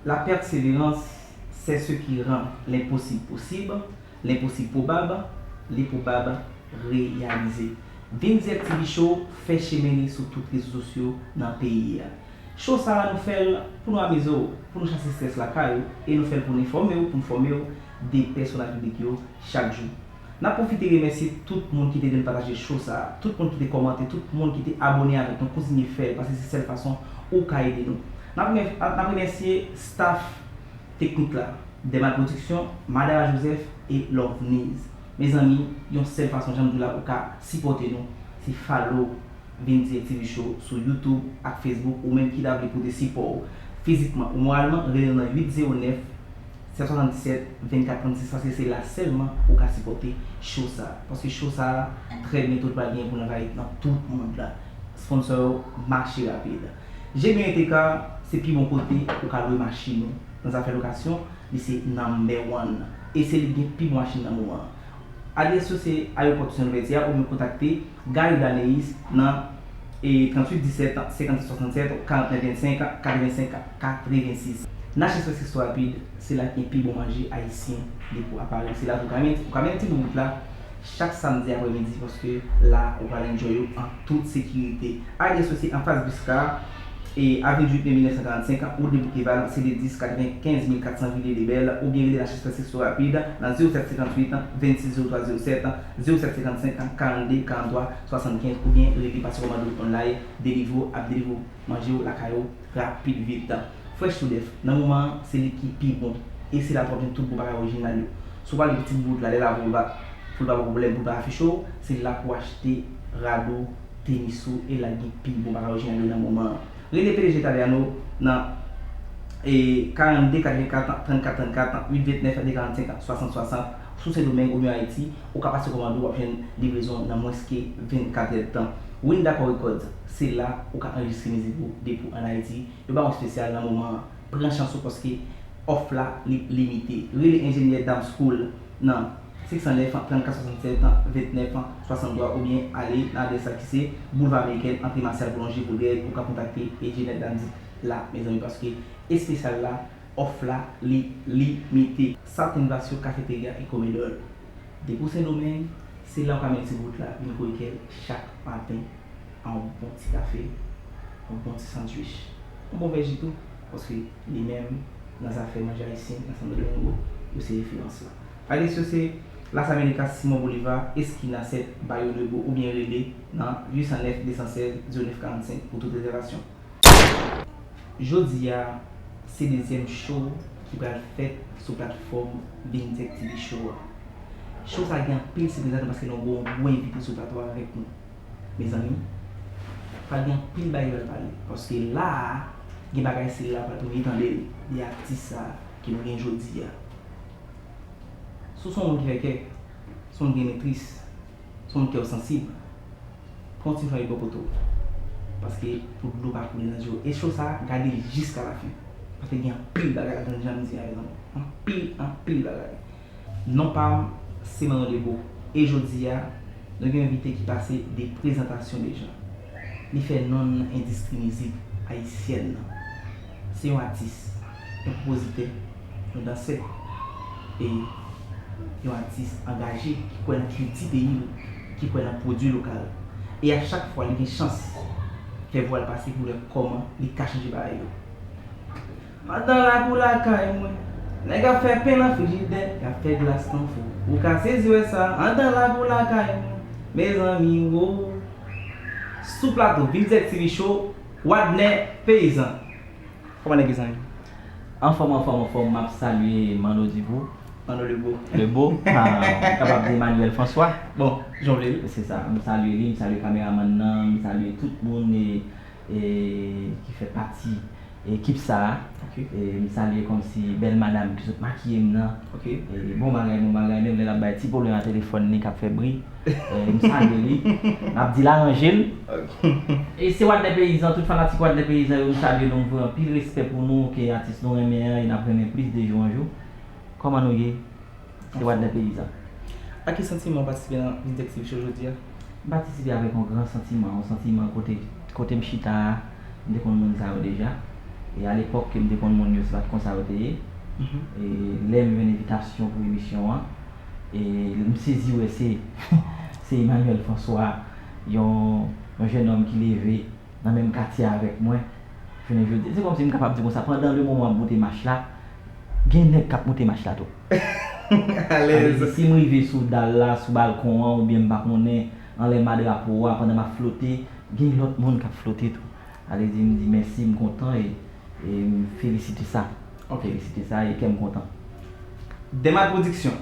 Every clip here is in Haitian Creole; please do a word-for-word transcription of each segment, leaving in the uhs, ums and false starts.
La persévérance, c'est ce qui rend l'impossible possible, l'impossible probable, le probable réalisé. Vin Dirèk T V Show fè chemen li sou tout rezo sosyo nan peyi a. Show sa a nou fè l pou nou amize w, pou nou chase strès lakay ou, e nou fè l pou nou enfòme w, pou nou fòme w de pèsonaj piblik yo chak jou. N ap pwofite remèsye tout moun ki te ede n pataje show sa a, tout moun ki te kòmante, tout moun ki te abòne avèk nou, kontinye fè l, paske se sèl fason ou ka ede nou. N ap remè-, n ap remèsye staff teknik la, Dema Production, Madara Joseph e Loveniz. Mezanmi, yon sèl fason, jan m di w la, ou ka sipòte nou, se follow Vin Dirèk T V Show sou YouTube ak Facebook, ou menm ki ta vle pote sipò w fizikman ou moralman, rele nou nan uit zewo nèf, sèt swasanndisèt, vennkat trannsis, paske se la sèlman ou ka sipòte show sa a. Paske show sa a, trè byento, li pral genyen pou l anvayi nan tout mond la. Sponsò yo mache rapid. G B N T K, se pi bon kote ou ka lwe machin ou. Nan zafè lokasyon, li se number one. E se li ki gen pi bon machin nan moman an. Adrès yo se Ayewopò Toussaint Louverture a, oubyen kontakte Gary Blaneis nan, e, tranntuit disèt, senkannsenk swasannsèt, karannèf vennsenk, katrevensenk, katrevensis. Nash Express Resto Rapide, se la ki gen pi bon manje ayisyen depi w ap pale. Se la tou w ka men-, ou ka mennen ti boubout la chak samdi aprèmidi, paske la ou pral enjoy ou an tout sekirite. Adrès yo se anfas Biscar, e, avni uit me mil nèf san karannsenk, wout de Boukeval, C D dis, katrevenkenz mil kat san, Villiers Lebel, oubyen rele Nash Express Resto Rapide nan zewo sèt senkantuit, vennsis zewo twa zewo sèt, zewo sèt senkansenk, karannde, karanntwa, swasannkenz, oubyen rele pase kòmande w online, Deliveroo ap delivre manje w lakay ou rapid vit. Fresh Toudèf, nan moman an, se li ki pi bon. E se la tou w ap jwenn tout bon bagay orijinal yo. Si w pral gen ti boubout la, lè la pou l pa, pou l pa pran pwoblèm, pou l pa afiche w, se la pou w achte rad ou, tenis ou, e la gen pi bon bagay orijinal yo nan moman an. Rele P D G Italiano nan, e, karannde katrevenkat trannkat trannkat, uit vennèf de karannsenk swasant swasant, sou Sendomeng oubyen Ayiti, ou ka pase kòmande w, w ap jwenn livrezon nan mwens ke vennkat èdtan. Win Dakò Records, se la ou ka anrejistre mizik ou depi w ann Ayiti. Yo ba w espesyal nan moman an. Pran chans ou paske òf la li limite. Rele enjenyè Dam School nan senk san nèf, trannkat swasannsèt, vennèf swasanntwa oubyen ale nan adrès la ki se Boulva Amerikèn, antre Marcel Boulanger, Boudrèy, ou ka kontakte enjenyè Dam la, mezanmi, paske espesyal la, òf la li limite. Satin Glas yo, Kafeterya e Komedòl. Depi w Sendomeng, se la ou ka mennen ti boubout la vin kwe kè l chak maten a yon bon ti kafe, yon bon ti sandwich, yon bon vèji tou, paske li menm nan zafè manje ayisyen nan Santo Domingo, yo se referans la. Adrès yo se Las Américas, Simon Bolivar, eskina sèt, Bayo Nebo, oubyen rele nan uit san nèf, de san sèz, zewo nèf karannsenk pou tout rezèvasyon. Jodi a, se dezyèm show ki pral fèt sou platfòm Vin Dirèk T V Show a. Show sa gen anpil sipriz ladan paske nou gen yon gwo envite sou plato a avèk nou. Mezanmi, pral gen anpil bagay ki pral pale. Paske la a, gen bagay se la pral premye tande l de atis sa a ke nou gen jodi a. Si w se yon moun ki fè kè, si w se yon moun ki renmen tris, si w se yon moun kè w sansib, pran yon ti fay bò kote w. Paske pou dlo pa koule nan je w. E show sa a, gade l jiska lafen. Paske gen anpil bagay ladan l, jan m di a, mezanmi. Anpil, anpil bagay. Non pa m, se Manon Debo. E jodi a, nou gen yon envite ki pase de prezantasyon deja. Li fè non l nan endistri mizik ayisyèn nan. Se yon atis, yon konpozitè, yon dansè, e yon atis angaje ki kwè nan kilti peyi l, ki kwè nan pwodui lokal. E a chak fwa li gen chans fè vwa l pase pou wè kòman li ka chanje bagay yo. Andan la pou lakay mwen. Nèg ap fè pen nan frijidè, y ap fè glas nan fou. Ou ka sezi wè sa, andan la pou lakay mwen. Mezanmi, wo. Sou plato Vin Dirèk T V Show, Wadner Peyizan. Kòman nèg yo, zanmi? Anfòm, anfòm, anfòm. M ap salye Manno Dibou. Manno Lebo. Lebo. Ah, m kapab di Emmanuel François. Bon, jan w vle l. Se sa. M salye li, m salye kameramann nan, m salye tout moun e, e, ki fè pati ekip sa a. Ok. E m salye kòmsi bèl madanm ki sot makiye m nan. Ok. E bon bagay, bon bagay, menm lè l ap bay ti pwoblèm a telefòn li k ap fè bri. E m salye li. M ap di l aranje l. Ok. E se Wadner Peyizan, tout fanatik Wadner Peyizan yo, m salye nou, m voye anpil respè pou nou, ke atis nou renmen an, e n ap renmen plis de jou an jou. Kòman nou ye? Se Wadner Peyizan. Ak ki santiman w patisipe nan Vin Dirèk T V Show jodi a? M patisipe avèk yon gran santiman, yon santiman kote, kote m chita a, m te konn moun sa yo deja. E alepòk ke m te konn moun yo, se pa t konsa yo te ye. E lè m jwenn envitasyon pou emisyon an, e m sezi wè se, se Emmanuel François, yon, yon jennonm ki leve nan menm katye avèk mwen. Jounen jodi, se kòmsi m kapab di konsa, pandan le moman w ap moute mach la, gen nèg k ap moute mach la tou. Alèz. Alèz. Si m rive sou dal la, sou balkon an, oubyen m pa konnen, anlè ma drapo a, pandan m ap flote, gen lòt moun k ap flote tou. Alèz, m di mèsi, m kontan e, e m felisite sa. Ok. Felisite sa e kè m kontan. Dema Production.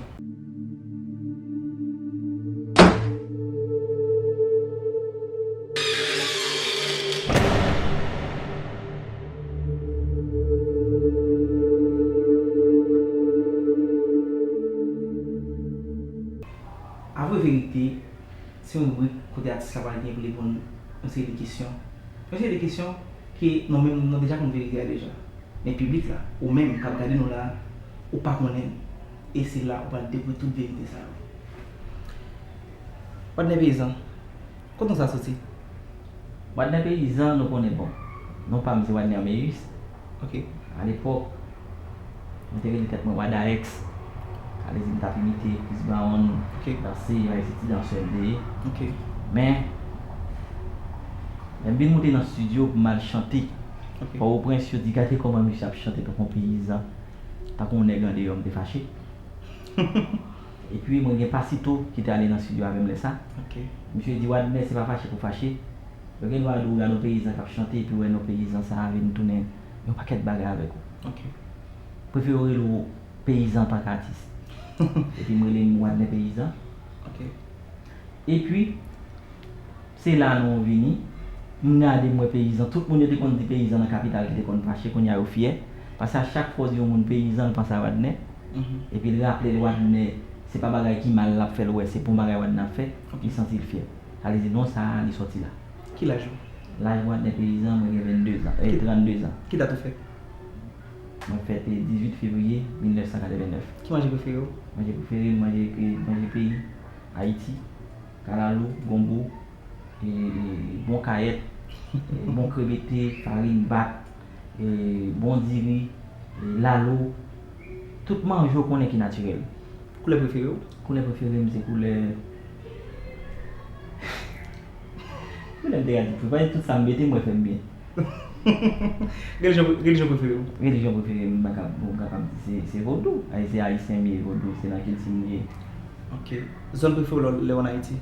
Avwe Verite, se yon ribrik kote atis la pral gen pou li reponn yon seri de kesyon. Yon seri de kesyon ke nou menm nou deja konn verite a deja. Men piblik la, ou menm k ap gade nou la, ou pa konnen l. E se la ou pral dekouvri tout verite sa yo. Wadner Peyizan, kote non sa soti? Wadner Peyizan, nou konnen, bon, non pa m se Wadner Meyis. Ok. Alepòk, mwen te rele tèt mwen Wadaex. Alèz, m t ap imite Chris Brown, ok, danse, yon isi ti dansè m te ye. Ok. Men, lè m vin moute nan estidyo pou m al chante, ok, Pòtoprens, yo di, "Gade kòman misye ap chante tankou yon peyizan, tankou yon nèg andeyò," m te fache. Epi, mwen gen Pasito ki te ale nan estidyo avè m lè sa. Ok. Misye di, "Wadner, se pa fache pou fache." Yo gen dwa di w gade yon peyizan k ap chante, epi w wè non peyizan sa a vin tounen yon pakèt bagay avèk ou. Ok. Prefere w rele w peyizan antanke atis. Epi m rele m Wadner Peyizan. Ok. Epi, se la non vini, m gade m wè peyizan, tout moun yo te konn di peyizan nan kapital ki te konn fache, kounye a yo fyè. Paske a chak fwa w di yon moun peyizan, l panse a Wadner. Mhm. Epi l raple l Wadner, se pa bagay ki mal l ap fè l wè, se bon bagay Wadner ap fè, ok, li santi l fyè. Sa vle di non sa a, li sòti la. Ki laj ou? Laj mwen, Wadner Peyizan, mwen gen venndezan, eh, trannde zan. Ki dat ou fèt? Mwen fèt, eh, dizuit fevriye mil nèf san katrevennnèf. Ki manje prefere w? Manje prefere m, manje, eh, manje peyi, Ayiti, kalalou, gonbo, eh, eh, bon kayèt, eh, bon krèbete, farin, bat, eh, bon diri, eh, lalo, tout manje w konnen ki natirèl. Koulè prefere w? Koulè prefere m se koulè, koulè m te ka di, paske tout sa m mete m wè fè m byen. Relijyon, relijyon prefere w? Relijyon prefere m, m pa ka, m kapab di se, se vodou. Ay, se ayisyen m ye, vodou, se nan kilti m li ye. Ok. Zòn prefere w lè, lè w ann Ayiti?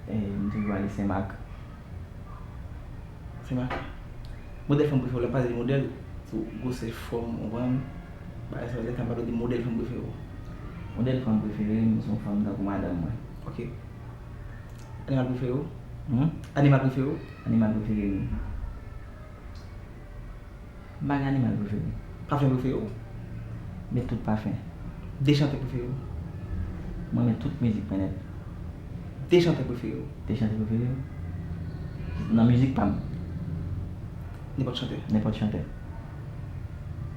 Eh, m toujou ale Senmak. Senmak. Modèl fanm prefere w, lè m pale de modèl, sou gwosè, fòm, ou konprann? Bagay sa yo, lè m pale de modèl fanm prefere w. Modèl fanm prefere m, se yon fanm tankou madanm mwen. Ok. Animal prefere w? Hmm? Animal prefere w? Animal prefere m. M pa gen animal prefere. Pafen prefere w? Met tout pafen. De chantè prefere w? Mwen renmen tout mizik mwen nèt. De chantè prefere w? De chantè prefere m? Nan mizik pa m. Nenpòt chantè? Nenpòt chantè.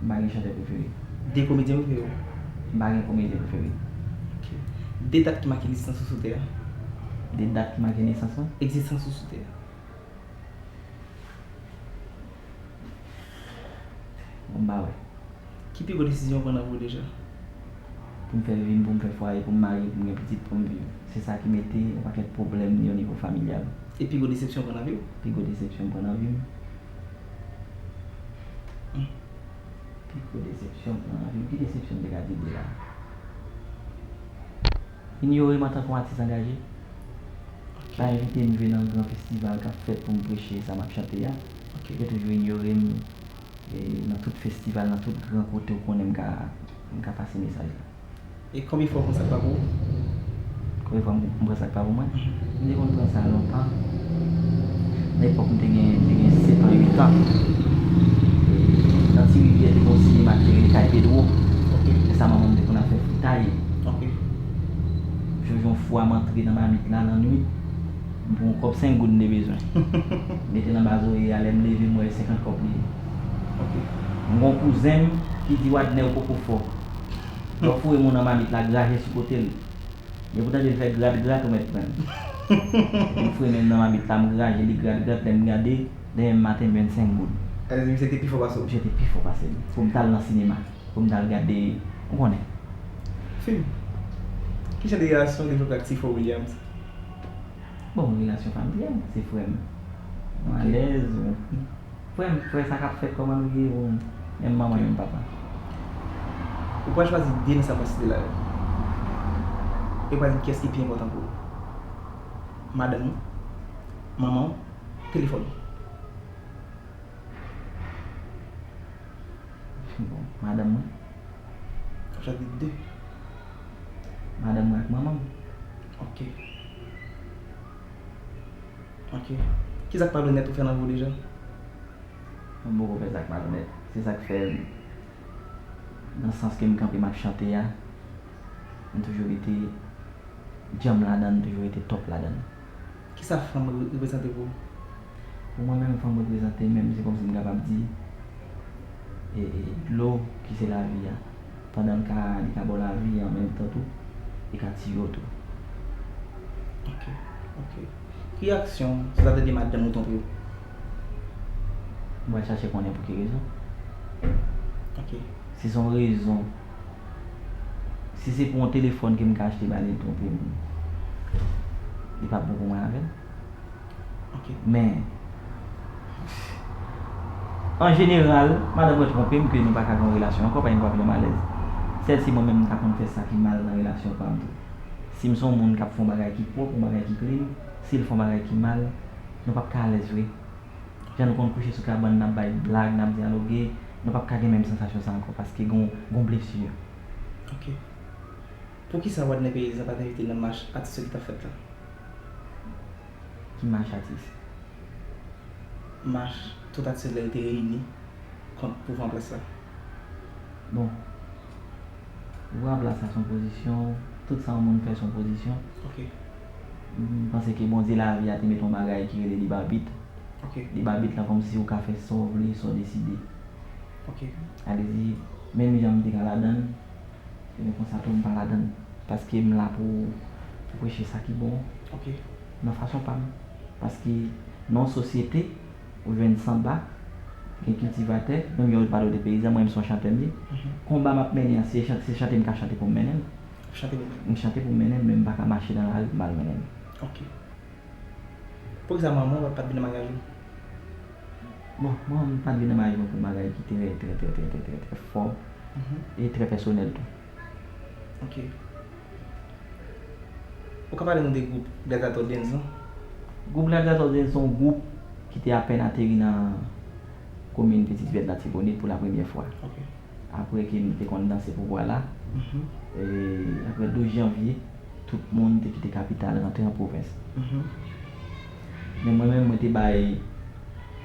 M pa gen chantè prefere. De komedyen prefere w? M pa gen komedyen prefere. Ok. De dat ki make egzistans ou sou tè a? De dat ki make nesans mwen? Egzistans ou sou tè a. Bon, m pa wè. Ki pi gwo desizyon w pran nan vi w deja? Pou m fè vi m, pou m fè fwaye, pou m marye, pou m gen pitit, pou m viv. Se sa ki mete yon pakèt pwoblèm yo nivo familyal. E pi gwo desepsyon w pran nan vi w? Pi gwo desepsyon m pran nan vi m. Hmm. Pi gwo desepsyon m pran nan vi m. Ki desepsyon m te ka di de la? Inyore m antanke yon atis angaje. Ok. Pa envite m jwe nan gran festival k ap fèt pou m preche sa m ap chante a. Ok. Yo toujou inyore m, e, nan tout festival, nan tout gran kote w konnen m ka, m ka pase mesaj la. E konbyen fwa w pran sa k pa pou ou? Konbyen fwa m, m pran sa k pa pou mwen? Mhm. M te konn pran sa lontan. Nan epòk m te gen, m te gen sèt an, uit an. Nan Ti Rivyè te gen yon sinema ki te rele Kay Pedro. Ok. Se sa manman m te konn ap fè fritay. Ok. Jòj yon fwa m antre nan mamit la lannwit, m pran yon kòb senk goud m te bezwen. M mete l anba zorye a, lè m leve m wè e senkant kòb li ye. Ok. M gen yon kouzen m ki di, "Wadner, ou poko fò." Lè w foure men w nan mamit la, graje sou kote l. Depi w tande l fè grat grat, ou mèt pran l. Epi m foure men m nan mamit la, m graje li grat grat, lè m gade, denmen maten, vennsenk goud. Sa vle di misye te pi fò pase w? Misye te pi fò pase m. Pou m t al nan sinema. Pou m t al gade, ou konnen. Fim. Ki jan de relasyon w devlope ak Tifo Williams? Bon, relasyon familyal, se frè m. Nou alèz, ou frè m, frè sa k ap fèt, kòman nou ye, ou menm manman, menm papa. Ou pral chwazi de nan sa m pral site la yo. E w pral di m kiyès ki pi enpòtan pou ou. Madanm ou, manman w, telefòn ou. Bon, madanm mwen. Ou chwazi de. Madanm mwen ak manman m. Ok. Ok. Ki zak malonèt ou fè nan vi w deja? Mwen poko fè zak malonèt. Se sa k fè, nan sans ke m kanpe m ap chante a, m toujou rete djanm ladan l, toujou rete top ladan l. Kisa fanm re-, reprezante pou ou? Pou mwen menm, fanm reprezante menm, se kòmsi m kapab di, e, e, dlo ki se lavi a. Pandan l ka, li ka ba w lavi, an menm tan tou, li ka tiye w tou. Ok, ok. Ki aksyon si w ta tande madanm ou twonpe w? M pral chache konnen pou ki rezon. Ok. Si se yon rezon, si se pou yon telefòn ke m ka achte ba li, l twonpe m, li p ap bon pou mwen avè l. Ok. Men, an jeneral, madanm mwen twonpe m ke nou pa ka gen yon relasyon ankò, paske m p ap janm alèz. Sèl si mwen menm m ta konn fè sa ki mal nan relasyon pa m tou. Si m se yon moun k ap fè yon bagay ki pwòp, yon bagay ki clean, si l fè yon bagay ki mal, nou p ap ka alèz vre. Jan nou konn kouche sou kabann, n ap bay blag, n ap dyaloge, nou p ap ka gen menm sansasyon sa ankò, paske gon, gon blesi. Ok. Poukisa Wadner Paysan pa t envite nan mach atis yo ki t ap fèt la? Ki mach atis? Mach tout atis yo te reyini kont pouvwa an plas la. Bon, pouvwa an plas la se yon pozisyon, tout sa yon moun fè se yon pozisyon. Ok. M panse ke Bondye lavi a te mete yon bagay ki rele lib abit. Ok. Lib abit la kòmsi ou ka fè sa w vle, sa w deside. Ok. Sa vle di, menm jan m te ka ladan l, se menm konsa tou m pa ladan l. Paske m la pou, pou preche sa ki bon. Ok. Nan fason pa m. Paske nan yon sosyete, ou jwenn sanba, gen kiltivatè, menm jan yo pale w de peyizan, mwen menm se yon chantè m ye. Mhm. Konba m ap mennen an, se chan-, se chante m ka chante pou m mennen l. Chante pou m mennen. M chante pou m mennen l, men m pa ka mache nan lari pou m al mennen l. Ok. Poukisa manman w pa t vin nan maryaj ou? Bon, manman m pa t vin nan maryaj mwen pou yon bagay ki trè, trè, trè, trè, trè, trè, trè fò e trè pèsonèl tou. Ok. Ou ka pale nou de gwoup Gladiator Dance lan? Gwoup Gladiator Dance se yon gwoup ki te apèn ateri nan komin Petite Verte Latibonit pou la premyè fwa. Ok. Apre ke nou te konn danse pou vwa la, e, apre douz janvye, tout moun te kite kapital, rantre an pwovens. Mhm. Men mwen menm, mwen te bay,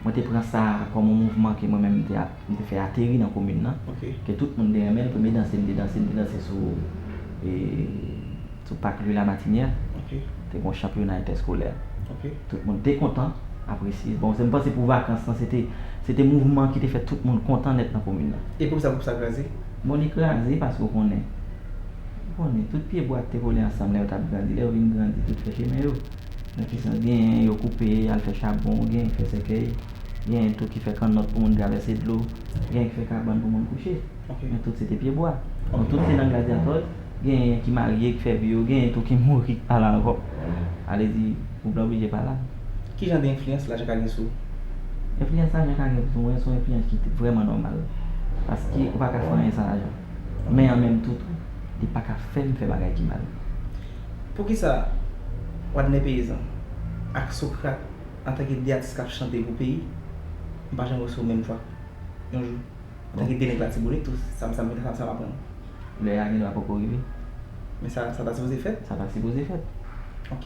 mwen te pran sa kòm yon mouvman ke mwen menm m te ap, m te fè ateri nan komin nan. Ok. Ke tout moun te renmen l. Premye danse m te danse, m te danse sou, e, sou pak Louis Lamartinière. Ok. Te gen yon chanpyona entèskolè. Ok. Tout moun te kontan, apresye. Bon, se, m panse pou vakans lan, se te, se te mouvman ki te fè tout moun kontan nèt nan komin nan. E poukisa gwoup sa kraze? Bon, li kraze paske w konnen, ou konnen, tout pye bwa te kole ansanm lè yo t ap grandi. Lè yo vin grandi, tout fè chemen yo. Nan ki sans? Genyen yo koupe, al fè chabon, genyen ki fè sèkèy, genyen tou ki fè kannòt pou moun travèse dlo, genyen ki fè kabann pou moun kouche. Ok. Men tout se te pye bwa. Bon, tout se nan Gladyatò. Genyen ki marye, ki fè vi yo, genyen tou ki mouri, ki pa la ankò. Sa vle di, gwoup la oblije pa la. Ki jan de enfliyans lajan ka gen sou ou? Enfliyans lajan ka gen sou mwen, se yon enfliyans ki te vrèman nòmal. Paske ou pa ka fè anyen san lajan. Men an menm tan tou, li pa ka fè m fè bagay ki mal. Poukisa Wadner Peyizan ak Socrate, antanke de atis k ap chante pou peyi, m pa janm wè sou menm vwa yon jou? Antanke de nèg Latibonit tou, sa m, sa m, sa m, sa m aprann. Lè a gen dwa poko rive. Men sa, sa ta sipoze fèt? Sa ta sipoze fèt. Ok.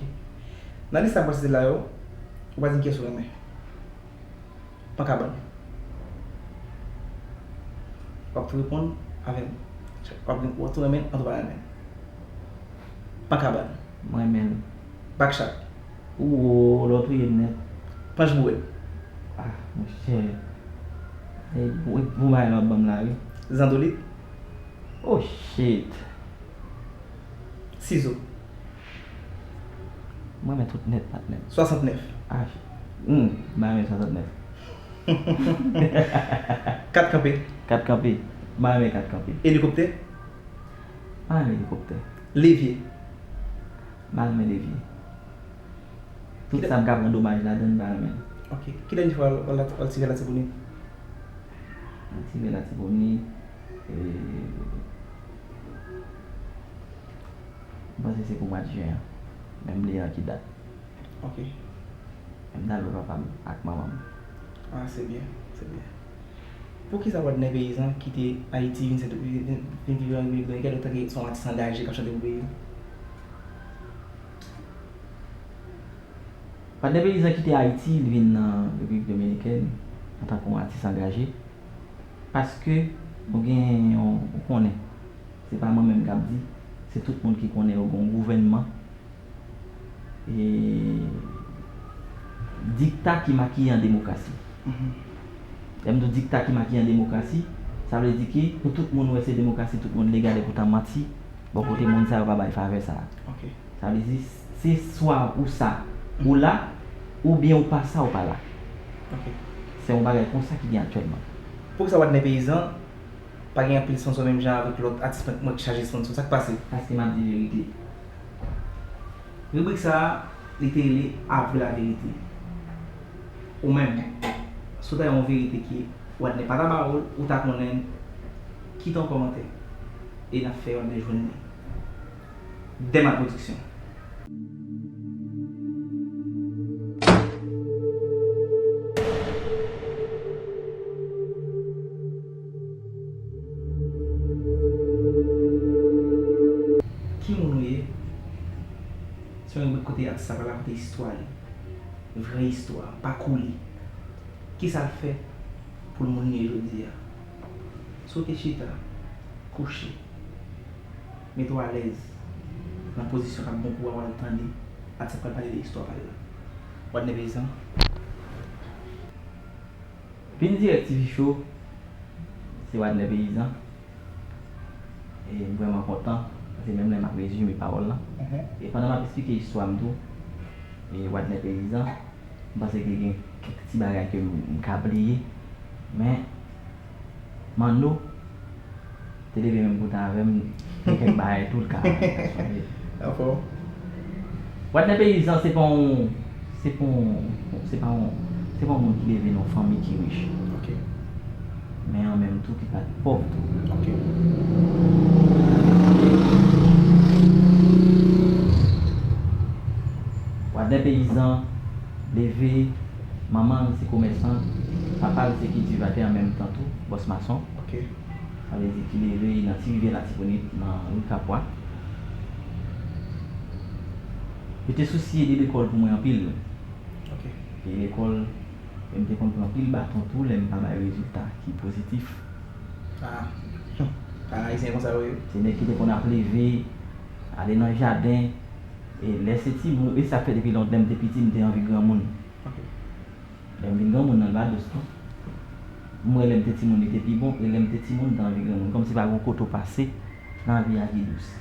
Nan lis sa m pral site la yo, ou pa di m kiyès ou renmen. Pankabann. W ap tou reponn avè m. W ap, w ap tou renmen l, an tou pa renmen l. Pankabann. Mwen renmen l. Bakchak. Ou, lè w touye m nèt. Panch bouwèt. Ah, monchè. E, e pou bagay la w ap ban m la, wi. Zandolit. Oh, shit. Sizo. Mwen renmen tout nèt, patnè. Swasantnèf. Ah, hmm, mwen renmen swasantnèf. Kat kanpe. Kat kanpe. M pa renmen kat kanpe. Elikoptè. M pa renmen elikoptè. Levye. M pa renmen levye. Tout sa m ka pran domaj ladan l, m pa renmen l. Ok. Ki dènye fwa w al tire Latibonit? M tire Latibonit. E, m panse se pou mwa jen an. Men m bliye an ki dat. Ok. M t al wè papa m ak manman m. Ah, se byen, se byen. Poukisa Wadner Paysan kite Ayiti vin Sent, vin, vin viv an Repiblik Dominikèn antanke se yon atis angaje k ap chante pou peyi l? Wadner Paysan kite Ayiti, l vin nan Repiblik Dominikèn antanke yon atis angaje. Paske nou gen yon, ou konnen, se pa mwen menm k ap di, se tout moun ki konnen yo gen yon gouvènman e, dikta ki makiye an demokrasi. Lè m di w dikta ki makiye an demokrasi, sa vle di ke pou tout moun wè se demokrasi, tout moun legal, epoutan manti, bò kote moun sa yo pa bay favè sa a. Sa vle di, se swa ou sa, ou la, oubyen ou pa sa, ou pa la. Se yon bagay konsa ki gen aktyèlman. Poukisa Wadner Paysan pa gen anpil sponsò menm jan avèk lòt atis mwen ki chaje sponsò? Sa k pase? Paske m ap di verite. Ribrik sa a, li te rele Avwe laverite. Ou menm, si w ta gen yon verite ke Wadner pa ta ba ou l, ou ta konnen l, kite yon kòmantè e n ap fè Wadner jwenn li. Dema Production. Ki moun ou ye? Se yon ribrik kote atis la pral rakonte istwa li, vrè istwa, pakou li. Kisa l fè pou l moun li ye jodi a? Si w te chita, kouche, mete w alèz nan pozisyon k ap bon pou w a, w al tande atis la pral pale de istwa pa l la. Wadner Paysan. Vin dirèk T V Show, se Wadner Paysan. E m vrèman kontan, paske menm lè m ap rezime pawòl lan. E pandan m ap esplike istwa m tou, e Wadner Paysan, m panse ke gen kèk ti bagay ke m m ka bliye, men Manno te leve menm kote avè m, gen kèk bagay tou l ka, ka sonje. Anfòm. Wadner Paysan se pa yon, se pa yon, se pa yon, se pa yon moun ki leve nan yon fanmi ki rich. Men an menm tou ki pa t pòv tou. Wadner Paysan leve, manman l se komèsan, papa l se kiltivatè an menm tan tou, bòs mason. Sa vle di ki leve nan ti rivyè Latibonit, nan ri Kapwa. Yo te sousye de lekòl pou mwen anpil. E lekòl, e m te konn pran anpil baton tou lè m pa bay rezilta ki pozitif. Ah, pa Ayisyen konsa yo ye. Se nèg ki te konn ap leve, ale nan jaden, e lè se timoun, e sa fè depi lontan, lè m te piti, m te anvi granmoun. Lè m vin granmoun nan l pa dous non. M wè lè m te timoun li te pi bon, e lè m te timoun m te anvi granmoun. Kòmsi pa gen yon kote w pase nan vi a ki dous.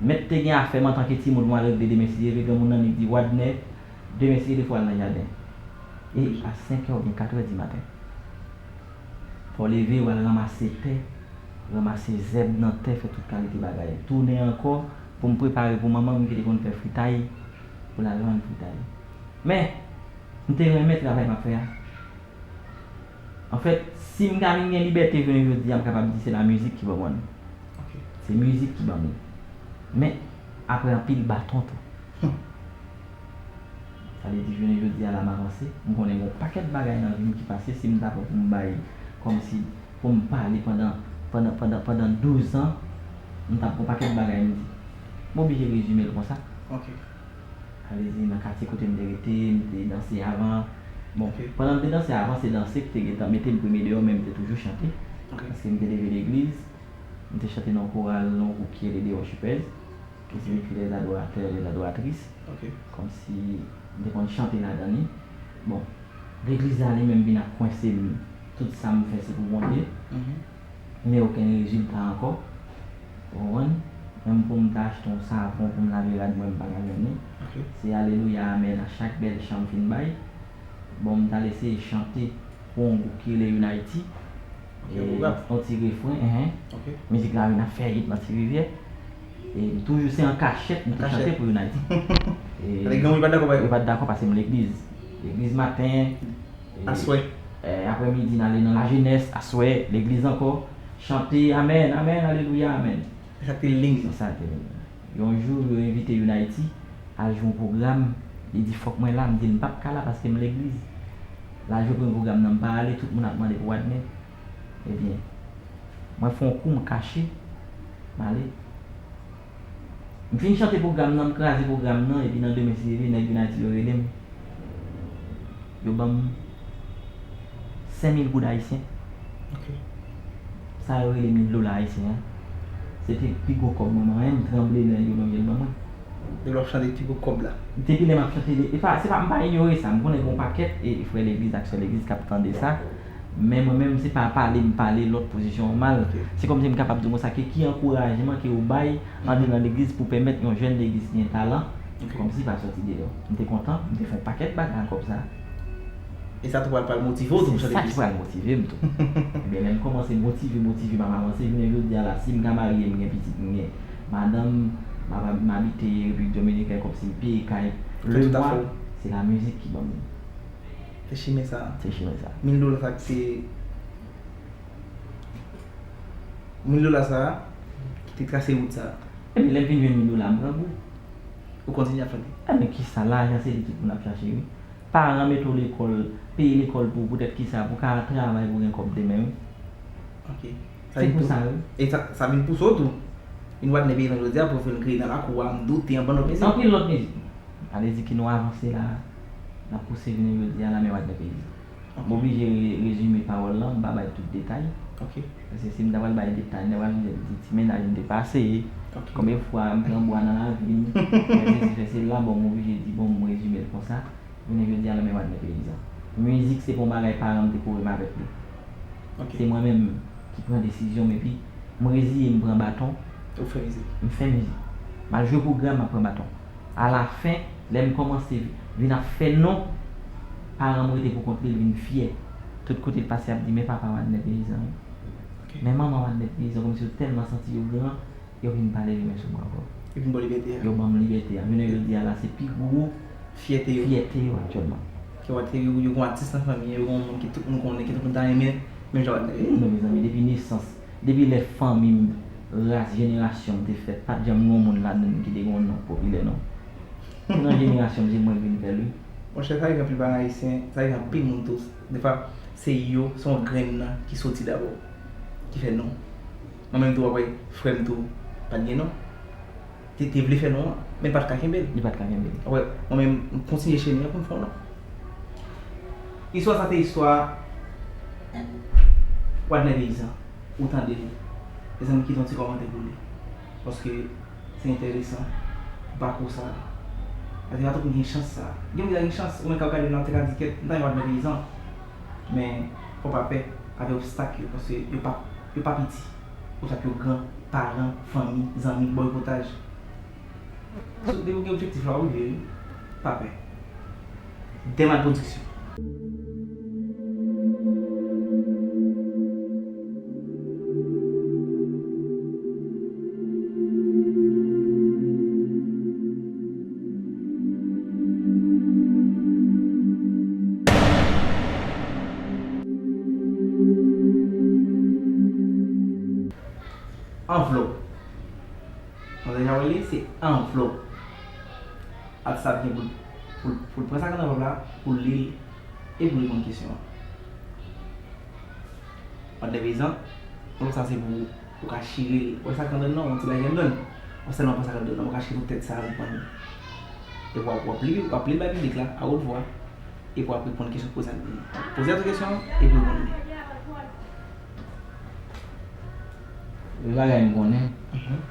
Mèt te gen afè m antanke timoun pou m al regle demen si Dye vle, granmoun nan li di, Wadner, demen si Dye vle fò w al nan jaden. E a senkè oubyen katrè di maten. Fò w leve, w al ranmase tè, ranmase zèb nan tè, fè tout kalite bagay. Tounen ankò pou m prepare pou manman m ki te konn fè fritay, pou l al vann fritay. Men, m te renmen travay m ap fè a. Anfèt, si m ta vin gen libète jounen jodi a, m kapab di se lamizik ki ban mwen l. Se mizik ki ban m li. Men, apre anpil baton tou. Sa vle di, jounen jodi a la m avanse, m konnen gen yon pakèt bagay nan vi m ki pase, si m ta pran pou m bay, kòmsi, pou m pale pandan, pandan, pandan, pandan douz an, m t ap gen yon pakèt bagay m di. M oblije rezime l konsa. Sa vle di, nan katye kote m te rete, m te danse avan. Bon, pandan m te danse avan, se danse ki te gentan mete m premye deyò, men m te toujou chante. Paske m te leve legliz, m te chante nan yon koral, nan yon gwoup ki rele The Worshipers, ki siyifi Les Adorateurs, Les Adoratrices. Kòmsi m te konn chante ladan li. Bon, legliz la li menm vin ap kwense m. Tout sa m fè se pou Bondye. Men okenn rezilta ankò. Ou konprann? Menm pou m ta achte yon savon pou m lave rad mwen, m pa ka jwenn li. Se alelouya, amèn a chak bèl chan m fin bay. Bon, m t al eseye chante pou yon gwoup ki rele Unity. Ok, e, yon ti refren, enhen. Ok. Mizik la vin ap fè hit nan Ti Rivyè. E m toujou se an kachèt m te chante pou Unity. E, yo pa t dakò, yo pa t dakò paske m legliz. Legliz maten, e, aswè, e, aprèmidi n ale nan lajenès, aswè, legliz ankò. Chante, amèn, amèn, alelouya, amèn. Se sa k te liy li. Se sa k te liy li. Yon jou, yo envite Unity al jwe yon pwogram. Li di, "Fòk mwen la." M di, "M p ap ka la paske m legliz." L al jwe premye pwogram nan, m pa ale, tout moun ap mande pou Wadner. Ebyen, mwen fè yon kou, m kache, m ale. M fin chante pwogram nan, m kraze pwogram nan, epi nan demen si Dye vle, nèg Unity yo rele m. Yo ban m senk mil goud ayisyen. Ok. Sa yo rele mil dola ayisyen an. Se te pi gwo kòb mwen manyen, m tranble lè yo lonje l ban mwen. Depi lè w ap chante, pi gwo kòb la. Depi lè m ap chante, e pa, se pa, m pa inyore sa. M konnen gen yon pakèt e frè legliz ak sè legliz k ap tande sa. Men mwen menm, se pa pale m pale lòt pozisyon an mal. Ok. Se kòmsi m kapab di w konsa ke ki ankourajman ke w bay andedan legliz pou pèmèt yon jèn legliz ki gen talan, ok, kòmsi pa sòti deyò. M te kontan, m te fè yon pakèt bagay ak kòb sa. E sa tou pral, pral motive w tou pou chante plis. Se sa ki pral motive m tou. Ebyen, lè m kòmanse motive, motive m ap avanse, jounen jodi a la, si m ka marye, m gen pitit, m gen madanm, m ap, m abite Repiblik Dominikèn, kòmsi m peye kay, le mwa, se la mizik ki ban m li. Se chimen sa. Se chimen sa. Mil dola sa ki te, mil dola sa ki te trase wout sa. Epi lè m fin jwenn mil dola, m pran gou. Ou kontinye ap chante? A, men kisa, lajan se li tout moun ap chache, wi. Paran mete w lekòl, peye lekòl pou, poutèt kisa? Pou w ka travay pou w gen kòb demen, wi. Ok. Se pou sa, wi. E sa, sa vin pouse w tou. Vin Wadner Peyizan jodi a pou w vin kreye nan lakou a, m doute, anpil lòt mizik. Anpil lòt mizik. Sa vle di ke nou avanse la, n ap pouse jounen jodi a la, men Wadner Peyizan. Ok. M oblije re-, rezime pawòl lan, m pa bay tout detay. Ok. Paske si m ta pral bay detay, m ta pral di ti mennaj m te pase, ok, konbyen fwa m pran bwa nan lavi m, fè sesi, fè sela, bon, m oblije di, bon, m rezime l konsa. Jounen jodi a, la, men Wadner Peyizan. Mizik, se pa yon bagay paran m te kore m avèk li. Ok. Se mwen menm ki pran desizyon m, epi m reziye m pran baton. Ou fè mizik. M fè mizik. M al jwe pwogram, m ap pran baton. Alafen, lè m kòmanse vin ap fè non, paran m rete pou kont li, l vin fyè. Tout kote l pase, ap di, "Men papa Wadner Peyizan wi. Ok. Men manman Wadner Peyizan," kòmsi yo tèlman santi yo gran, yo vin pa leve men sou mwen ankò. Yo vin ba w libète a. Yo ban m libète a. Jounen jodi a la, se pi gwo fyète yo, fyète yo aktyèlman. Ke w te, yo, yo gen yon atis nan fanmi, yo gen yon moun ke tout moun konnen, ke tout moun ta renmen, menm jan Wadner ye. Wi, non, mezanmi, depi nesans, depi lè fanmi m, ras, jenerasyon m te fèt, pa t janm gen yon moun ladan n ki te gen yon non popilè, non. Se nan jenerasyon m, se mwen k vin fè l, wi. Monchè, sa rive anpil paran ayisyen, sa rive anpil moun tou. Defwa, se yo, se yon grenn nan ki soti dabò, ki fè non. Mwen menm tou, w ap wè, frè m tou, pa t gen non. Te, te vle fè non an, men l pa t ka kenbe l. Li pa t ka kenbe l. W ap wè, mwen menm, m kontinye chemen an pou m fè yon non. Istwa sa te istwa Wadner Peyizan. Ou tande li. Mezanmi, kite yon ti kòmantè pou li. Paske se enteresan pou pakou sa. Paske pa tout moun gen chans sa. Gen moun ki ta gen chans, ou menm k ap gade m la, ou te ka di, "Kèt, m ta renmen Wadner Peyizan." Men, fò w pa pè avèk obstak yo, paske yo pa, yo pa piti. Obstak yo gran, paran, fanmi, zanmi, bòykotaj. So, depi w gen objektif la, w rive wi. Pa pè. Dèmal Pwodiksyon. Anvlòp. Mwen deja wè li, se anvlòp. Atis la ap gen pou l, pou l, pou l pran sa k anndan anvlòp la, pou l li l, e pou l reponn kesyon an. Wadner Peyizan, anvlòp sa se pou ou ka chire l. Ou wè sa k anndan l nan, yon ti bagay ki anndan l. Ou sèlman pran sa k anndan l nan, ou ka chire tout tèt sa a, ou pran l. Epi w ap, w ap li, w ap li l bay piblik la, a wot vwa. Epi w ap reponn kesyon poze a. Poze a tout kesyon an, epi w reponn li. Yon bagay m konnen, mhm,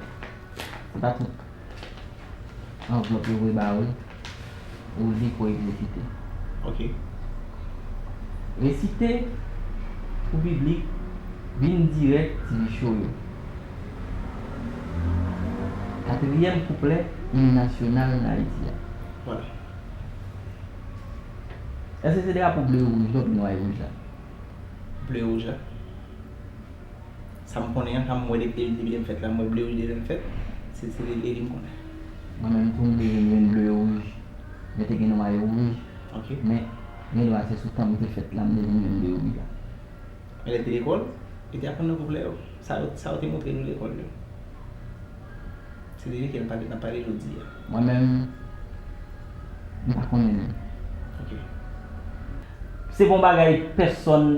se pa tout anvlòp yo voye ba ou, ou li pou egzekite. Ok. Resite pou piblik, vin dirèk, T V show yo. Katriyèm kouplè, Im Nasyonal Ayiti a. Vwala. Èske se drapo ble, wouj la oubyen nwa e wouj la? Ble, wouj la. Sa m konnen an, sa m wè depi, depi lè m fèt la, m wè ble, wouj depi lè m fèt. Se, se li, li m konnen. Mwen menm tou, m te vin jwenn ble, wouj. Mwen te gen nwa e wouj. Ok. Men, gen dwa se sou tan m te fèt la, m te vin jwenn ble, wouj la. Men lè te lekòl, yo te aprann nou koup lè yo. Sa yo, sa yo te montre nou lekòl yo. Se de li ke n pale, n ap pale jodi a. Mwen menm, m pa konnen li. Ok. Se pa yon bagay pèsonn,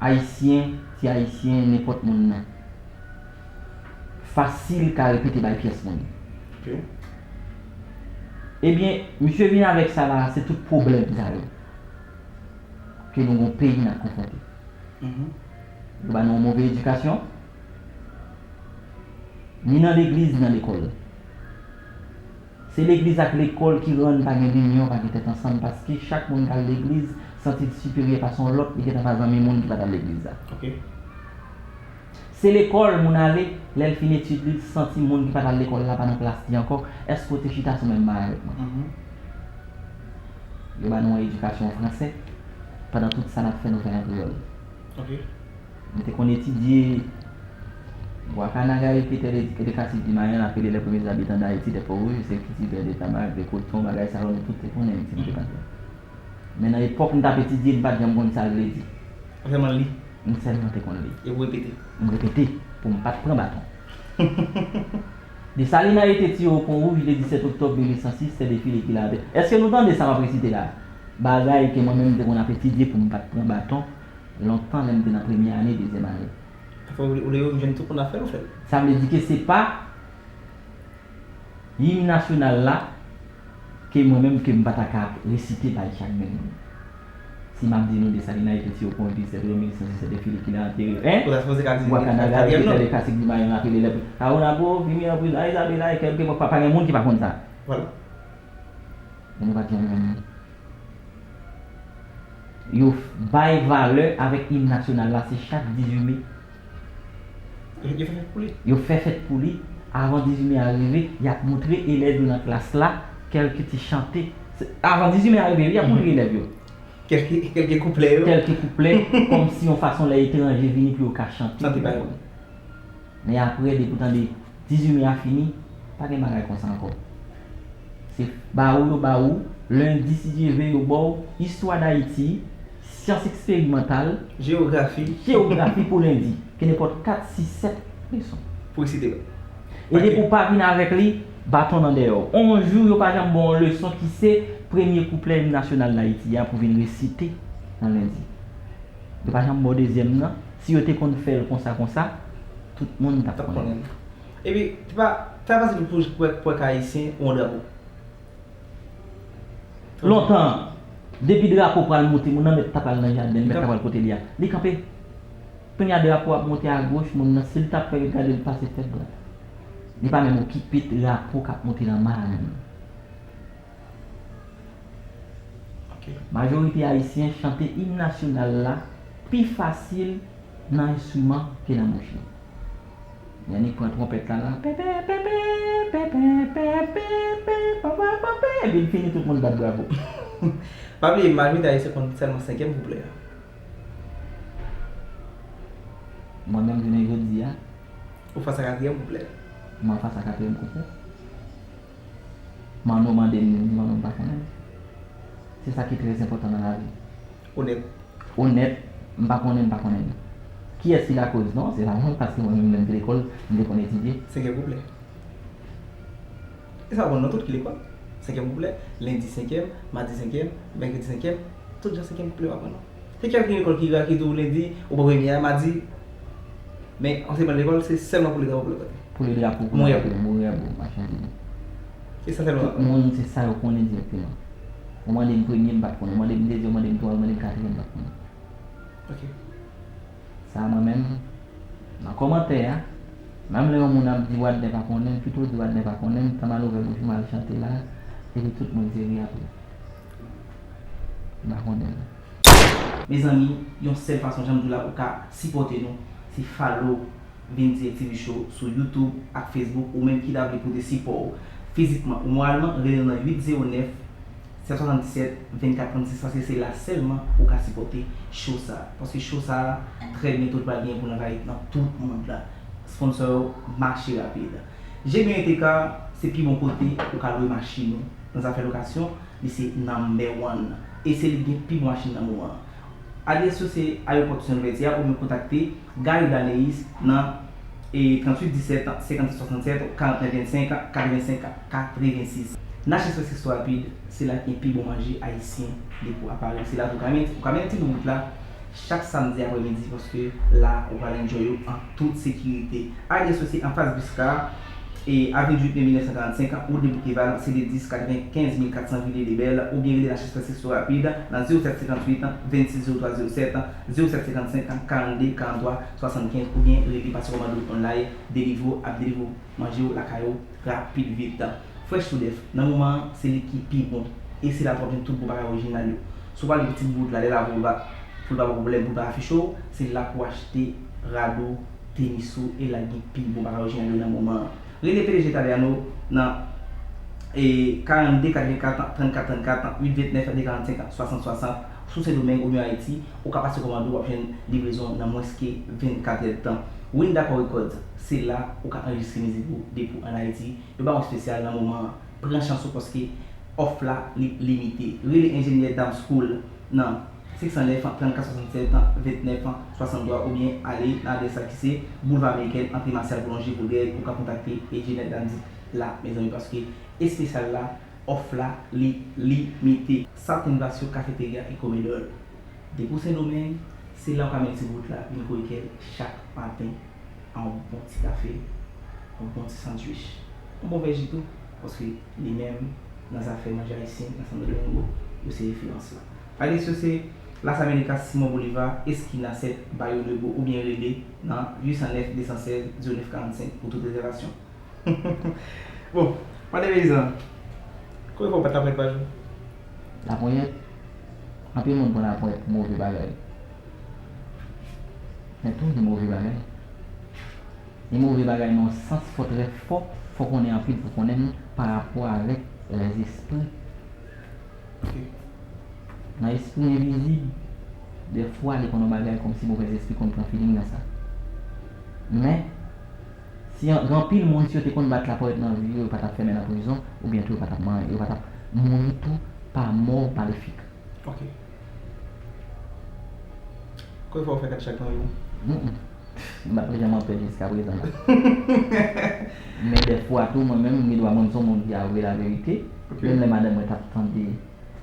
ayisyen, ti ayisyen, nenpòt moun nan, fasil ka repete bay pyès moun. Ok. Ebyen, misye vin avèk sa la, se tout pwoblèm sa yo ke nou gon peyi n ap konfwonte. Mhm. Yo ba nou yon move edikasyon, ni nan legliz, ni nan lekòl. Se legliz ak lekòl ki rann pa gen linyon, pa gen tèt ansanm, paske chak moun k al legliz santi l siperyè pase yon lòt, li gentan pa zanmi moun ki pa t al legliz la. Ok. Se lekòl moun ale, lè l fin etid li, l santi moun ki pa t al lekòl la pa nan klas li ankò. Èske w te chita sou menm ban avèk mwen? Mhm. Yo ba nou yon edikasyon an fransè, pandan tout sa n ap fè, nou fè l an kreyòl. Ok. M te konn etidye Wakanaga, Jupiter, les, les classiques du Mayen, apele les premiers habitants d'Haïti, des peaux rouges, c'est cultivaire de tabac, de coton, bagay sa yo, nou tout te konnen, m ti te konn. Men nan epòk m t ap etidye, m pa t janm konn sa l vle di. Ou sèlman li? M sèlman te konn li. E ou repete? M repete pou m pa t pran baton. Dessalines a été tué au Pont Rouge le dix-sept octobre mille huit cent six, c'est défilé qu'il a. Èske nou tande sa m ap resite la? Bagay ke mwen menm m te konn ap etidye pou m pa t pran baton lontan lè m te nan premye ane, dezyèm ane. Ou vle, ou vle jwenn tout moun ap fè l, ou fè l. Sa vle di ke se pa Im nasyonal la, ke mwen menm ke m pa ta ka resite bay chak grenn moun. Si m ap di nou Dessalines a été tué au Pont Rouge le dix-sept octobre mille huit cent six, c'est défilé qu'il a enterré, hein? Ou ta sipoze ka di Wakanaga, katriyèm non. Jupiter, les classiques du Mayen, apele lè. Kaonabo, Vimy, Abril, Isabela, e kèlke pa, pa gen moun ki pa konn sa. Vwala. Men nou pa t janm jwenn li. Yo bay valè avèk im nasyonal la, se chak dizuit me. Yo, yo fè fèt pou li. Yo fè fèt pou li. Avan dizuit me a rive, y ap montre elèv yo nan klas la, kèlke ti chante. Se, avan dizuit me a rive, wi, y ap montre elèv yo. Kèlke, kèlke kouplè yo. Kèlke kouplè, kòmsi yon fason lè etranje vini pou yo ka chante. Chante bay yo. Men apre, depi w tande dizuit me a fini, pa gen bagay konsa ankò. Se ba ou yo ba ou, lendi si Dye ve yo ba w, istwa Dayiti, syans eksperimantal, Jewografi. Jewografi pou lendi, ke nenpòt kat, sis, sèt leson. Pou resite yo. E depi w pa vin avèk li, baton nan dèyè w. On jou, yo pa janm ba w yon leson ki se premye kouplè im nasyonal Dayiti a pou vin resite nan lendi. Yo pa janm ba w dezyèm nan. Si yo te konn fè l konsa konsa, tout moun t ap T ap konnen. Konnen. Epi, te pa, te pa fasil pou, pou, pou wè ayisyen ou yon drapo. Lontan, depi drapo pral monte, moun nan mèt tap al nan jaden, mèt tap al kote li a. Li kanpe. Kounye a drapo ap monte agoch, moun nan, si l tap fè gade l pase tèt dwat. Li pa menm okipe drapo k ap monte nan ma a menm. Ok. Majorite ayisyen chante im nasyonal la pi fasil nan enstriman ke nan bouch li. Yannick pran twonpèt la, la, pèpè, pèpè, pèpè, pèpè, pèpè, papa, papa, epi l fini, tout moun bat bravo. Pa bliye, majorite ayisyen konn sèlman senkyèm kouplè a. Mwen menm, jounen jodi a, Ou fas a katriyèm kouplè. Mwen fas a katriyèm kouplè. Manno mande m, Manno m pa konnen. Se sa ki trè enpòtan nan lavi. Onèt. Onèt, m pa konnen, m pa konnen. Kiyès ki lakoz? Non, se pa mwen, paske mwen menm, lè m te lekòl, m te konn etidye. Senkyèm kouplè. E sa w aprann nan tout ki lekòl. Senkyèm kouplè, lendi senkyèm, madi senkyèm, mèkredi senkyèm, tout jan senkyèm kouplè w aprann non. Se kèlke lekòl ki ra ki di w lendi, ou pran premye a, madi. Men, ansèyman lekòl, se sèlman pou le drapo pou le kòte. Pou le drapo, pou Mwen le drapo, mwen, bon, machin di. E sa sèlman. Tout moun, se sa yo konnen dirèkteman. Ou mande m premye, m pa t konnen. Ou mande m dezyèm, ou mande m twa, ou mande m katriyèm, m pa t konnen. Ok. Sa mwen menm, nan kòmantè a, menm lè yon moun ap di Wadnè pa konnen, pito di Wadnè pa konnen, tan m al ouvè bouch mwen al chante la, epi tout moun vire apre. M pa konnen. Mezanmi, yon sèl fason, jan m di w la, ou ka sipòte nou, se follow Vindy TV Show sou YouTube ak Facebook, ou menm ki ta vle pote sipò w fizikman ou moralman, rele nou nan uit zewo nèf, Sèt swasanndisèt, vennkat trannsis, paske se la sèlman ou ka sipòte show sa a. Paske show sa a, trè byento, li pral gen pou l anvayi nan tout mond la. Sponsò yo mache rapid. G B N T K, se pi bon kote ou ka lwe machin ou. Nan zafè lokasyon, li se number one. E se li ki gen pi bon machin nan moman an. Adrès yo se Ayewopò Toussaint Louverture a, oubyen kontakte Gary Blaneis nan, e, tranntuit disèt, senkannsèt swasannsèt, karannèf vennsenk, katrevensenk, katrevensis. Nash Express Resto Rapid, se la ki gen pi bon manje ayisyen depi w aparèt. Se la tou ou ka met, ou ka mennen ti boubout la chak samdi aprèmidi, paske la ou pral enjoy yo an tout sekirite. Adrès yo se anfas Biscar, e, avni uit me mil nèf san karannsenk, wout de Boukeval, C D dis, katrevenkenz mil kat san, Villiers-le-Bel, oubyen rele Nash Express Resto Rapid nan zewo sèt senkantuit, vennsis zewo twa zewo sèt, zewo sèt senkannsenk, karannde, karanntwa, swasannkenz, oubyen rele Pase Kòmande w online, Deliveroo ap delivre manje w lakay ou rapid vit. Fresh to death, nan moman an, se li ki pi bon. E se la tou w ap jwenn tout bon bagay orijinal yo. Si w pral gen ti bout la, lè l ap voye w ba, pou l pa ba w pwoblèm, pou l pa afiche w, se la pou w achte rad ou, tenis ou, e la gen pi bon bagay orijinal yo nan moman an. Rele P D G Italiano nan, e, karannde katrevenkat trannkat trannkat, uit vennèf de karannsenk swasant swasant, sou Sendomeng oubyen Ayiti, ou ka pase kòmande w, w ap jwenn livrezon nan mwens ke vennkat èdtan. Win Dakò Records, se la ou ka anrejistre mizik ou depi w ann Ayiti. Yo ba w espesyal nan moman an. Pran chans ou paske òf la li limite. Rele enjenyè Dam School nan senk san nèf, trannkat swasannsèt, vennèf, swasanntwa oubyen ale nan adrès la ki se Boulva Amerikèn, antre Marcel Boulanger, Vodrèg, ou ka kontakte enjenyè Dam School la, mezanmi, paske espesyal la, òf la li limite. Southern Basio Cafeteria e Comedor. Depi w Sendomeng, se la ou ka mennen ti bout la vin kore kè l chak maten. Yon bon ti kafe, yon bon ti sandwich, yon bon vè ji tou, paske li menm, nan zafè manje ayisyen, nan Santo Domingo, yo se referans la. Adrès yo se Las Américas, Simon Bolivar, eskina sèt, Barrio Nuevo, oubyen rele nan uit san nèf, de san sèz, zewo nèf karannsenk pou tout rezèvasyon. Bon, madan peyizan, kòman fè w bat laponyèt pa jou? Laponyèt? Anpil moun pran laponyèt pou move bagay. Men tou, li move bagay. Li move bagay nan yon sans fò trè fò, fò konnen anpil pou konnen l pa rapò avèk lèzespri. Ok. Nan espri envizib, dèfwa li konn yon bagay kòmsi movèzespri konn pran feeling nan sa. Men, si an-, gen anpil moun, si yo te konn bat laponyèt nan vi yo, yo pa t ap fèmen nan prizon, oubyen tou yo pa t ap manyen, yo pa t ap mouri tou pa mò malefik. Ok. Kòman fè w fè kat chak nan vi w? Mm, mm. M pa t janm anpè jiska prezan la. Men dèfwa tou, mwen menm, m gen dwa mwen m se yon moun ki avwe laverite. Ok. Menm lè madanm mwen t ap tande,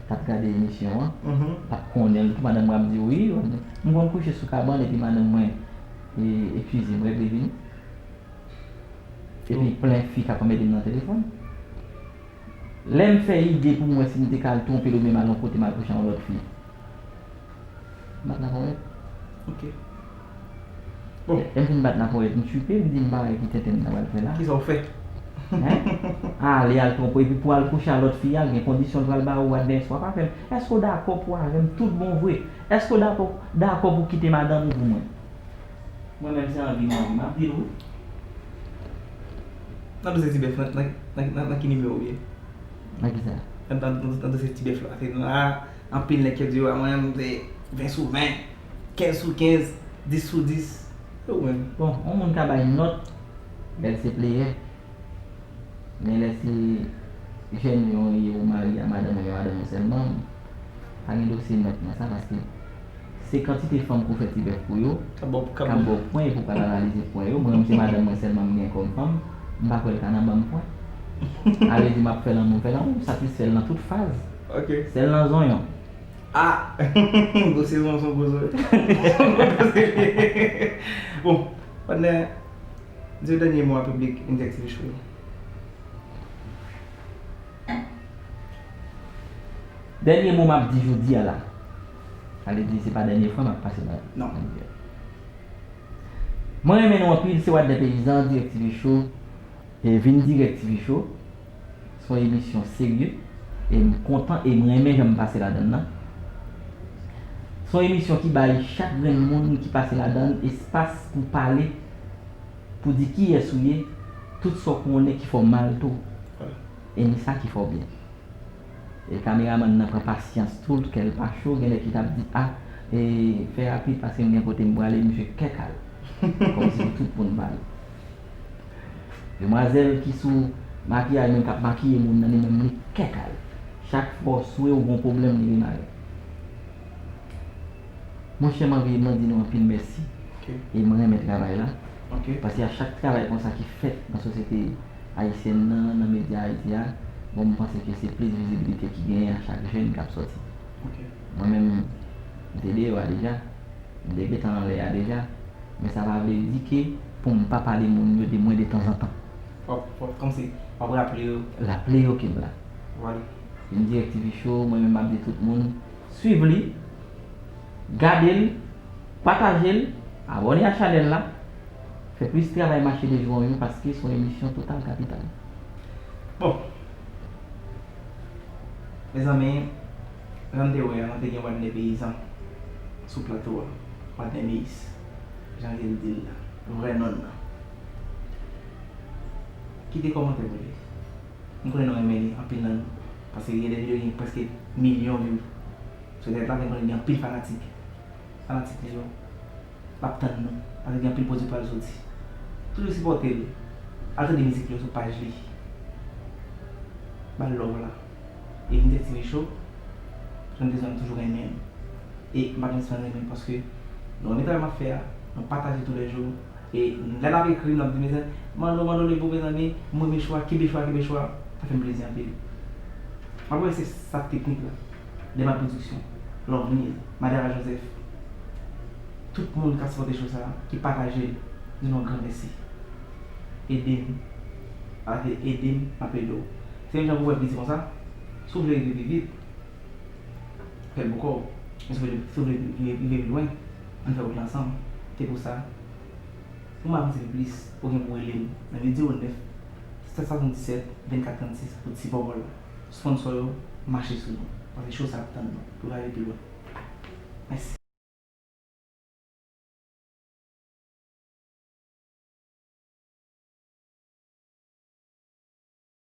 t ap gade emisyon an, mhm, t ap konnen l tou, madanm mwen ap di wi, m konn kouche sou kabann epi madanm mwen, e, eskize m, regle vini. Epi plen fi k ap anmède m nan telefòn. Lè m fè ide pou m wè si m te ka al twonpe l oubyen m al yon kote m al kouche ak yon lòt fi. M bat laponyèt. Ok. Bon. Lè m fin bat laponyèt, m tchipe, m di m pa wè ki tenten m ta pral fè la. Kisa w fè? Hein? Ale al twonpe, epi pou al kouche ak lòt fi a, gen kondisyon l pral ba ou, what the, w ap fè m. Èske w dakò pou avè m tout bon vre? Èske w dakò, dakò pou kite madanm ou pou mwen? Mwen menm se anvi m anvi, m ap di l wi. Nan dosye ti bèf, nan, nan, nan, nan, nan ki nimewo w ye? Nan ki sa? Nan, nan, nan, nan dosye ti bèf la. Se la, anpil nèg k ap di, "Wa, mwen menm, se ven sou ven, kenz sou kenz, dis sou dis." E ou menm? Bon, yon moun ka bay nòt, lè l se player. Men lè se jèn jan w ye, ou marye a madanm ou, gen madanm ou sèlman, pa gen dosye nòt nan sa, paske se kantite fanm ke w fè ti bèf pou yo k ap ba w pwen pou w pral analize pwen yo. Mwen menm, se madanm mwen sèlman m gen kòm fanm, m pa kwè l ka nan ban m pwen. A vle di, m ap fè lanmou, m fè lanmou, m satisfè l nan tout faz. Ok. Sèl nan zonyon. Ah! Gwo sezon, se yon gwo zonyon. Bon, patnè, di yon dènye mo a piblik N T X T V Show. Dènye mo m ap di jodi a la. Sa vle di se pa dènye fwa m ap pase nan, non, nan midyè. Mwen renmen nou anpil, se Wadner Peyizan, Dirèk T V Show. E vin Dirèk T V Show. Se yon emisyon serye. E m kontan e m renmen jan m pase ladan l lan. Se yon emisyon ki bay chak grenn moun ki pase ladan l espas pou pale, pou di kiyès ou ye, tout sa w konnen ki fè w mal tou. E ni sa ki fè w byen. E kameramann nan pran pasyans tou l, kè l pa cho, gen lè ki t ap di, a, e, fè rapid paske m gen kote m prale, misye kè kal. Kòmsi pou tout moun pale. Demwazèl ki sou makiyaj menm k ap makiye moun nan, li menm li kè kal. Chak fwa w swe, w gen yon pwoblèm, li remare. Monchè, m anvi, mwen di nou anpil mèsi. E mwen renmen travay la. Paske a chak travay konsa ki fèt nan sosyete ayisyèn nan, nan medya Ayiti a, bon, m panse ke se plis vizibilite ki genyen a chak jèn k ap sòti. Mwen menm, m te deyò a deja, m te gentan anlè a deja, men sa pa vle di ke pou m pa pale moun yo de mwen detanzantan. Fòk, fòk, kòmsi, w ap raple yo. Raple yo ke m la. Vwala. Vin dirèk T V Show, mwen menm m ap di tout moun, swiv li, gade l, pataje l, abòne a chanèl la, fè plis travay mache de jou an jou paske se yon emisyon total kapital. Bon. Mezanmi, jan n te wè a, nou te gen Wadner Peyizan sou plato a, Wadner Meyis, jan ke l di l la, vrè non l lan. Kite kòmantè pou li. M konnen nou renmen li anpil nan nou, paske gen de videyo ki gen prèske milyon view. Sou entènèt la, men m konnen li gen anpil fanatik. Fanatik li yo, l ap tann nou, paske gen anpil pwodui k pral soti. Toujou sipòte l. Al tande mizik li yo sou paj li. Ba l love la. E vin T V Show, jan m te di w, m toujou renmen l. E m pa t janm sispann renmen l paske nou renmen travay m ap fè a, nou pataje toulèjou. E lè n ap ekri, n ap di, mezanmi, Manno, Manno Lebon, mezanmi, m renmen cho a, kenbe cho a, kenbe cho a. Sa fè m plezi anpil. M ap remèsye staff teknik la, Dema Production, Loveniz, Madara Joseph, tout moun k ap sipòte cho sa a, ki pataje l, di nou yon gran mèsi. Ede m, paske ede m, m ap ede w. Se menm jan pou w wè piti konsa, si w vle rive pi vit, fè l pou kò w. Men si w vle, si w vle rive, rive pi lwen, ann fè wout la ansanm. Se pou sa, pou m avanse pi plis, ou gen pou w rele m nan vid zewo nèf, sèt swasanndisèt, vennkat trannsis pou ti bòbò la. Sponsor yo, mache sou nou. Paske cho sa ap tann nou pou l rive pi lwen. Mèsi.